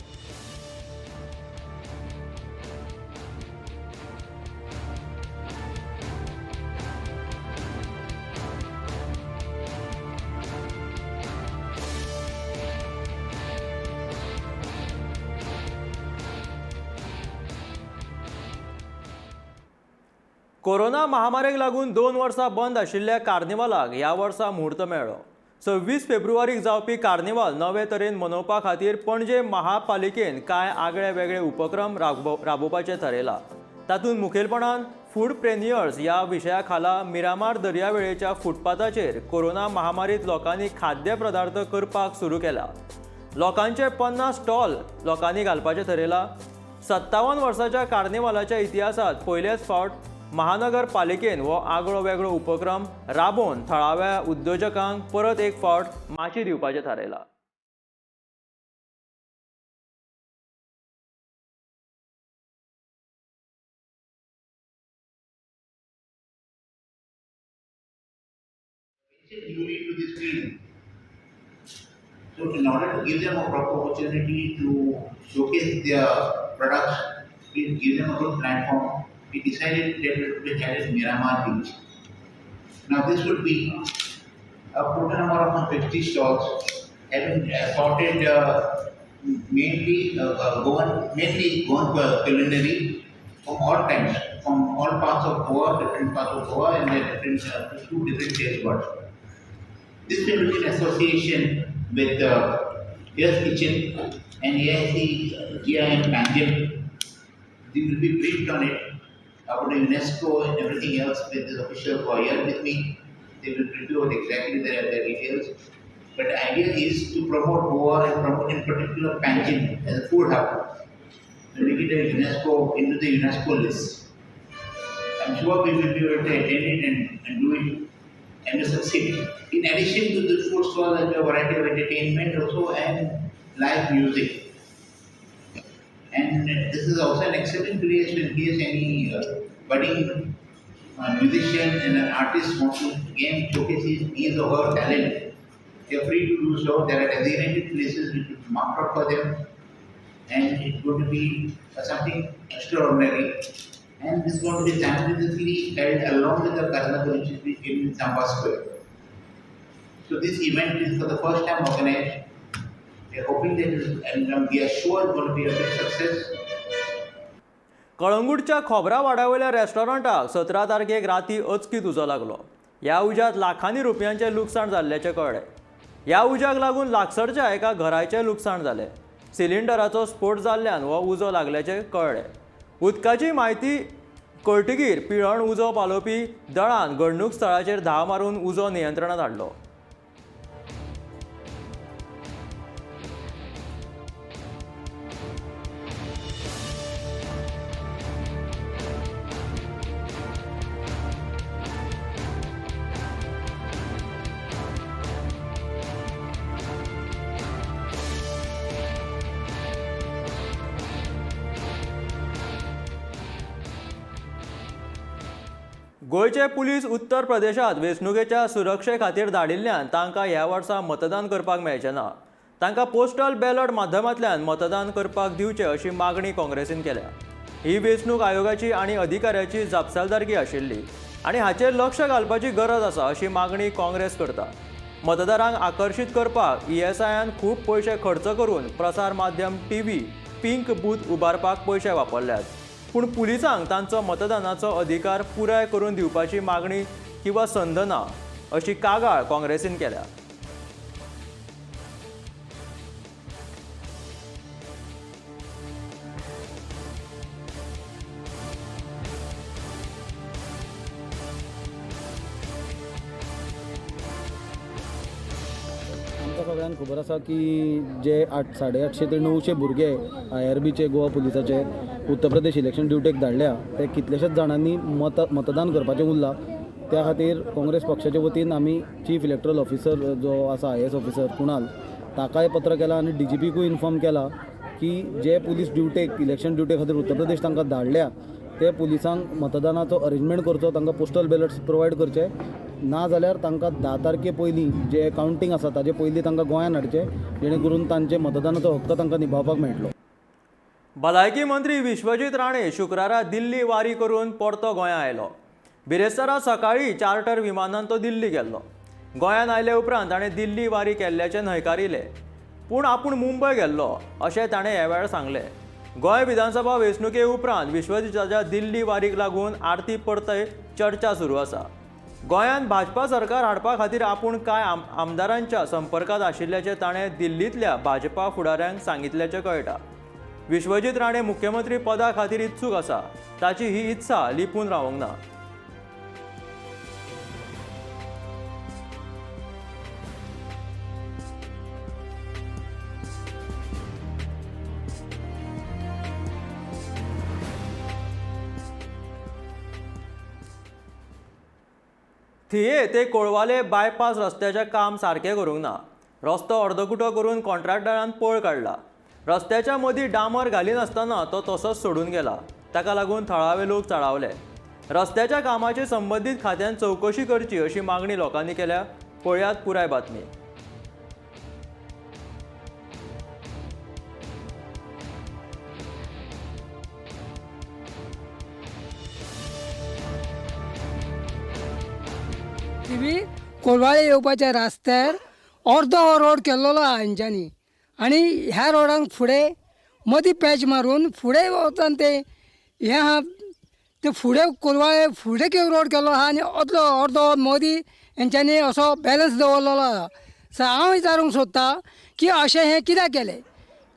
कोरोना महामारीक लागून 2 वर्सां बंद आशिल्ल्या कार्निवालाक ह्या वर्सा म्हूर्त मेळ्ळो. 26 फेब्रुवारीक जावपी कार्निवाल नवे तरेन मनोवपा खातीर पणजे महापालिकेन कांय आगळे वेगळे उपक्रम राबोवपाचें थारायलां. तातूंत मुखेलपणान फूड प्रेनियर्स ह्या विशया खाला मिरामार दर्यावेळेच्या फुटपाथाचेर कोरोना महामारीत लोकांनी खाद्य पदार्थ करपाक सुरू केला. लोकांचे 50 स्टॉल लोकांनी घालपाचें थारायलां. 57 वर्साच्या कार्निवालाच्या इतिहासांत पयलेच फावट महानगरपालिकेन हो आगळो वेगळो उपक्रम राबोवन थळाव्या उद्योजकांक परत एक फावट माची दिवपाचें थारायलां. So in order to give them a proper opportunity to showcase their products, we give them a good platform. We decided that it would be held at Miramar Beach. Now this would be a total number of 50 stalls, having assorted mainly Goan culinary from all times, from all parts of Goa, different parts of Goa, and their different two different taste buds. This will be in association with Here's Kitchen and AIC GIM Panjim. They will be briefed on it about the UNESCO and everything else with this official here with me. They will brief you on exactly their details. But the idea is to promote Goa and promote in particular Panjim as a food hub, to make it a UNESCO, into the UNESCO list. I'm sure we will be able to attend it and do it and to succeed. In addition to the food stall, there will be a variety of entertainment also and live music. And this is also an excellent place in case any budding musician and an artist wants to again showcase his or her talent. They are free to do so. There are designated places which will be marked out for them. and it's going to be something extraordinary. And this is going to be simultaneously held along with the carnival, which is in Samba Square. So this event is for the first time organized. We are hoping that it is, and we are sure it's going to be a big success. कळंगूटच्या खोबरा वाड्यावयल्या रेस्टॉरंटाक 17 तारखेक राती अचकीत उजो लागलो. ह्या उज्यांत लाखांनी रुपयांचें लुकसाण जाल्ल्याचें कळ्ळें. ह्या उज्याक लागून लागसरच्या एका घराचें लुकसाण जालें. सिलिंडराचो स्फोट जाल्ल्यान हो उजो लागल्याचें कळ्ळें. उदकाची म्हायती कळटकीर पिळर्ण उजो पालोवपी दळान घडणूक स्थळाचेर धांव मारून उजो नियंत्रणांत हाडलो. गोंयचे पुलीस उत्तर प्रदेशांत वेंचणुकेच्या सुरक्षे खातीर धाडिल्ल्यान तांकां ह्या वर्सा मतदान करपाक मेळचें ना. तांकां पोस्टल बॅलट माध्यमांतल्यान मतदान करपाक दिवचें अशी मागणी काँग्रेसीन केल्या. ही वेंचणूक आयोगाची आनी अधिकाऱ्याची जापसालदारकी आशिल्ली आनी हाचेर लक्ष घालपाची गरज आसा अशी मागणी काँग्रेस करता. मतदारांक आकर्शीत करपाक ESIन खूब पयशे खर्च करून प्रसार माध्यम टीव्ही पिंक बूथ उबारपाक पयशे वापरल्यात, पूण पुलिसांक तांचो मतदानाचो अधिकार पुराय करून दिवपाची मागणी किंवा संद ना अशी कागाळ काँग्रेसीन केल्या. आमकां सगळ्यांक खबर आसा की जे 850 ते 900 भुरगे IRBचे गोवा पुलिसाचे उत्तर प्रदेश इलेक्शन ड्युटेक धाडल्या ते कितलेशेच जाणांनी मतदान करपाचें उरलां. त्या खातीर काँग्रेस पक्षाचे वतीन आमी चीफ इलेक्टोरल ऑफिसर जो आसा IAS officer Kunal ताकाय पत्र केलां आनी DGPकूय इन्फॉर्म केलां की जे पुलीस ड्युटेक इलेक्शन ड्युटे खातीर उत्तर प्रदेश तांकां धाडल्या ते पुलिसांक मतदानाचो अरेंजमेंट करचो, तांकां पोस्टल बॅलट्स प्रोवायड करचे, ना जाल्यार तांकां 10 तारखे पयलीं जे कावंटींग आसा ताजे पयलीं तांकां गोंयांत हाडचें जेणे करून तांचे मतदानाचो हक्क तांकां निभावपाक मेळटलो. भलायकी मंत्री विश्वजीत राणे शुक्रारा दिल्ली वारी करून परतो गोंया आयलो. बिरेस्तारा सकाळीं चार्टर विमानान तो दिल्ली गेल्लो. गोंयांत आयले उपरांत ताणें दिल्ली वारी केल्ल्याचें न्हयकारिलें, पूण आपूण मुंबय गेल्लो अशें ताणें ह्या वेळार सांगलें. गोंय विधानसभा वेंचणुके उपरांत विश्वजीताच्या दिल्ली वारीक लागून आरती परतय चर्चा सुरू आसा. गोंयांत भाजपा सरकार हाडपा खातीर आपूण कांय आमदारांच्या संपर्कांत आशिल्ल्याचें ताणें दिल्लींतल्या भाजपा फुडाऱ्यांक सांगितल्याचें कळटा. विश्वजीत राणे मुख्यमंत्री पदा खातीर इत्सूक आसा, ताची ही इत्सा लिपून रावंक ना. थिये ते कोळवाले बायपास रस्त्याचें काम सारकें करूंक ना. रस्तो अर्दकुटो करून कॉन्ट्रॅक्टरान पळ काडला. रस्त्याच्या मदीं डांबर घालिनासतना तो तसोच सोडून गेला. ताका लागून थळावे लोक चाळावले. रस्त्याच्या कामाचे संबंदीत खात्यान चवकशी करची अशी मागणी लोकांनी केल्या. पळयात पुराय बातमी. थिवी कोलवाळे येवपाच्या रस्त्यार अर्दो हो रोड केल्लो आहा हेंच्यांनी आनी ह्या रोडांक फुडें मदीं पॅच मारून फुडें वचून ते हें आहा ते फुडें कोलवाळे फुडें रोड केल्लो आहा आनी अदलो अर्दो मदीं हेंच्यांनी असो बॅलन्स दवरलेलो आहा. सो हांव विचारूंक सोदतां की अशें हें कित्याक केलें?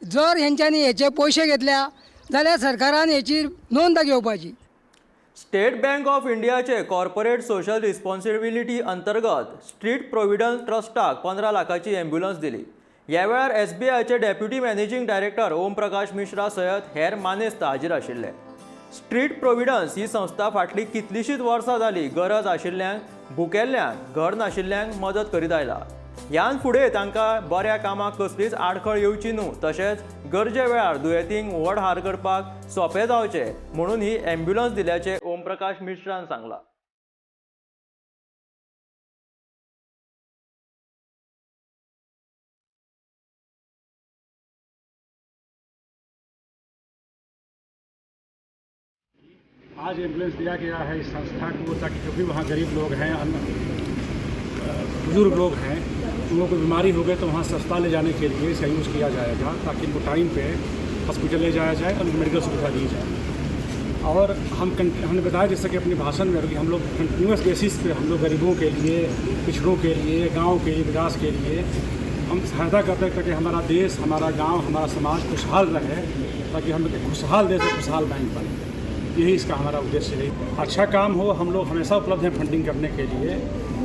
जर हेंच्यांनी हेचे पयशे घेतल्या जाल्यार सरकारान हेची नोंद घेवपाची. स्टेट बँक ऑफ इंडियाचे कॉर्पोरेट सोशल रिस्पॉन्सिबिलिटी अंतर्गत स्ट्रीट प्रोव्हिडंट ट्रस्टाक 15 लाखाची ॲम्ब्युलन्स दिली. ह्या वेळार SBIचे deputy managing director Om Prakash Mishra सयत हेर मानेस्त हाजीर आशिल्ले. स्ट्रीट प्रोव्हिडन्स ही संस्था फाटलीं कितलींशींच वर्सां जालीं गरज आशिल्ल्यांक, भुकेल्ल्यांक, घर नाशिल्ल्यांक मदत करीत आयला. ह्यान फुडें तांकां बऱ्या कामाक कसलीच आडखळ येवची न्हू, तशेंच गरजे वेळार दुयेंतींक व्हड हार करपाक सोंपें जावचें म्हणून ही ॲम्ब्युलन्स दिल्याचें ओम प्रकाश मिश्रान सांगलां. आज एम्बुलेंस दिया गया है इस संस्था को, ताकि जो भी वहाँ गरीब लोग हैं, बुजुर्ग लोग हैं, उन लोगों को बीमारी हो गई तो वहाँ अस्पताल ले जाने के लिए इसका यूज़ किया जाएगा, ताकि उनको टाइम पे हॉस्पिटल ले जाया जाए और उनको मेडिकल सुविधा दी जाए। और हमने बताया जैसे कि अपने भाषण में कि हम लोग कंटिन्यूस बेसिस पे हम लोग गरीबों के लिए, पिछड़ों के लिए, गाँव के लिए, विकास के लिए हम सहायता करते हैं, ताकि हमारा देश, हमारा गाँव, हमारा समाज खुशहाल रहे, ताकि हम एक खुशहाल देश और खुशहाल बैंक बने। यही इसका हमारा उद्देश्य है। अच्छा काम हो, हम लोग हमेशा उपलब्ध हैं फंडिंग करने के लिए।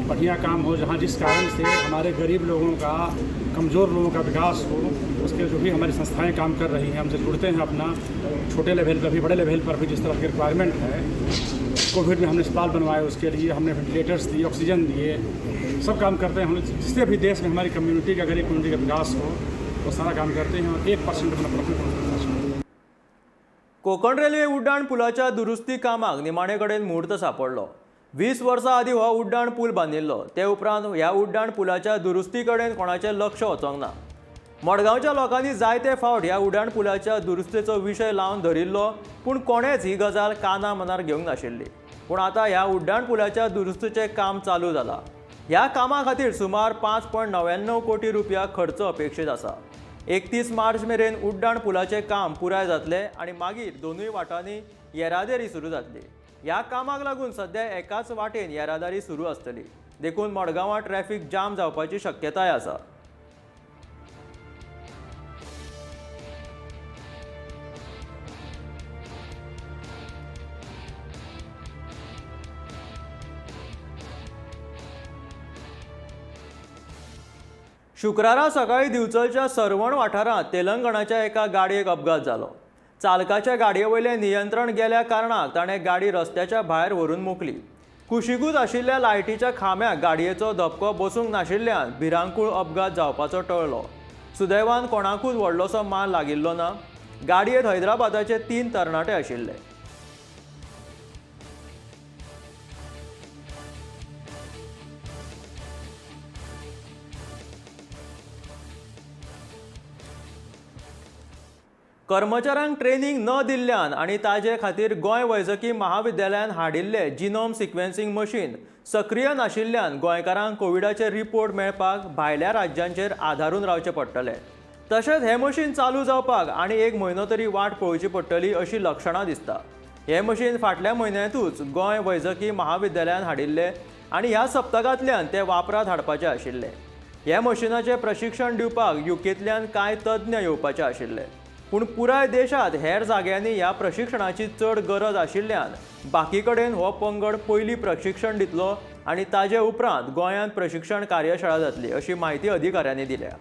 बढ़िया काम हो, जहाँ जिस कारण से हमारे गरीब लोगों का, कमज़ोर लोगों का विकास हो, उसके जो भी हमारी संस्थाएं काम कर रही हैं, हमसे जुड़ते हैं अपना छोटे लेवल पर भी, बड़े लेवल पर भी, जिस तरह की रिक्वायरमेंट है। कोविड में हमने अस्पताल बनवाए, उसके लिए हमने वेंटिलेटर्स दिए, ऑक्सीजन दिए, सब काम करते हैं हम लोग। जिससे भी देश में हमारी कम्युनिटी का, गरीब कम्युनिटी का विकास हो, वो सारा काम करते हैं और 1% अपना प्रॉफिट। कोकण रेल्वे उड्डाण पुलाच्या दुरुस्ती कामाक निमाणे कडेन म्हूर्त सांपडलो। 20 वर्सां आदीं हो उड्डाण पूल बांदिल्लो, ते उपरांत ह्या उड्डाण पुलाच्या दुरुस्ती कडेन कोणाचें लक्ष वचोंक ना। मडगांवच्या लोकांनी जायते फावट ह्या उड्डाण पुलाच्या दुरुस्तेचो विशय लावन धरिल्लो, पूण कोणेच ही गजाल काना मनार घेवंक नाशिल्ली। पूण आतां ह्या उड्डाण पुलाच्या दुरुस्तीचें काम चालू जालां। ह्या कामा खातीर सुमार 5.99 कोटी रुपया खर्च अपेक्षीत आसा। 31 मार्च मेरेन उड्डाण पुलाचें काम पुराय जातलें आनी मागीर दोनूय वाटांनी येरादारी सुरू जातली। ह्या कामाक लागून सध्या एकाच वाटेन येरादारी सुरू आसतली, देखून मडगांवां ट्रॅफिक जाम जावपाची शक्यताय आसा। शुक्रारा सकाळी दिवचलच्या सरवण वाठारांत तेलंगणाच्या एका गाडयेक अपघात जालो। चालकाच्या गाडये वयलें नियंत्रण गेल्या कारणाक ताणें गाडी रस्त्याच्या भायर व्हरून मोखली। कुशीकूच आशिल्ल्या लायटीच्या खांब्याक गाडयेचो धपको बसूंक नाशिल्ल्यान भिरांकूळ अपघात जावपाचो टळ्ळो। सुदैवान कोणाकूच व्हडलोसो मार लागिल्लो ना। गाडयेंत हैदराबादाचे 3 तरणाटे आशिल्ले। कर्मचाऱ्यांक ट्रेनिंग न दिल्ल्यान आनी ताजे खातीर गोंय वैजकी महाविद्यालयान हाडिल्ले जिनोम सिक्वेन्सिंग मशीन सक्रीय नाशिल्ल्यान गोंयकारांक कोविडाचे रिपोर्ट मेळपाक भायल्या राज्यांचेर आदारून रावचें पडटलें। तशेंच हें मशीन चालू जावपाक आनी एक म्हयनो तरी वाट पळोवची पडटली अशी लक्षणां दिसता। हें मशीन फाटल्या म्हयन्यांतूच गोंय वैजकी महाविद्यालयान हाडिल्लें आनी ह्या सप्तकांतल्यान तें वापरांत हाडपाचें आशिल्लें। ह्या मशिनाचें प्रशिक्षण दिवपाक युकेंतल्यान कांय तज्ञ येवपाचे आशिल्ले, पूण पुराय देशांत हेर जाग्यांनी ह्या प्रशिक्षणाची चड गरज आशिल्ल्यान बाकी कडेन हो पंगड पयलीं प्रशिक्षण दितलो आनी ताजे उपरांत गोंयांत प्रशिक्षण कार्यशाळा जातली अशी म्हायती अधिकाऱ्यांनी दिल्या।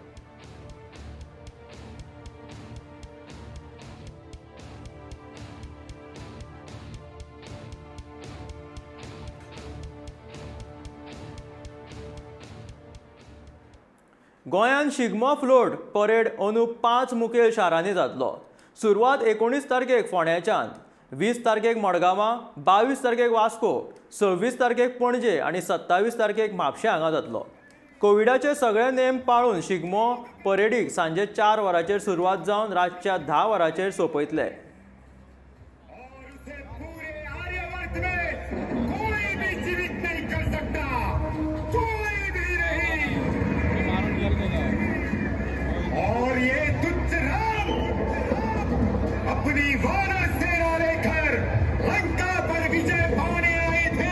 गोंयांत शिगमो फ्लोट परेड अंदू 5 मुखेल शारांनी जातलो। सुरवात 19 तारखेक फोंड्याच्यान, 20 तारखेक मडगांवां, 22 तारखेक वास्को, 26 तारखेक पणजे आनी 27 तारखेक म्हापशें हांगा जातलो। कोविडाचे सगळे नेम पाळून शिगमो परेडीक सांजे 4 वरांचेर सुरवात जावन रातच्या 10 वरांचेर सोंपयतले। और ये तुच्छ राम अपनी वानर सेना लेकर लंका पर विजय पाने आए थे।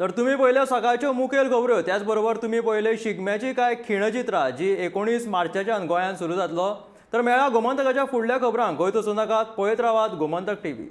तर तुमी पळयल्यो सकाळच्यो मुखेल खबऱ्यो, त्याच बरोबर तुमी पळयले शिगम्याची कांय खिणचित्रां जी 19 मार्चाच्यान गोंयांत सुरू जातलो. तर मेळा गोमंतकाच्या फुडल्या खबरांक. गोंयत वचूं नाकात, पळयत रावात गोमंतक टीव्ही.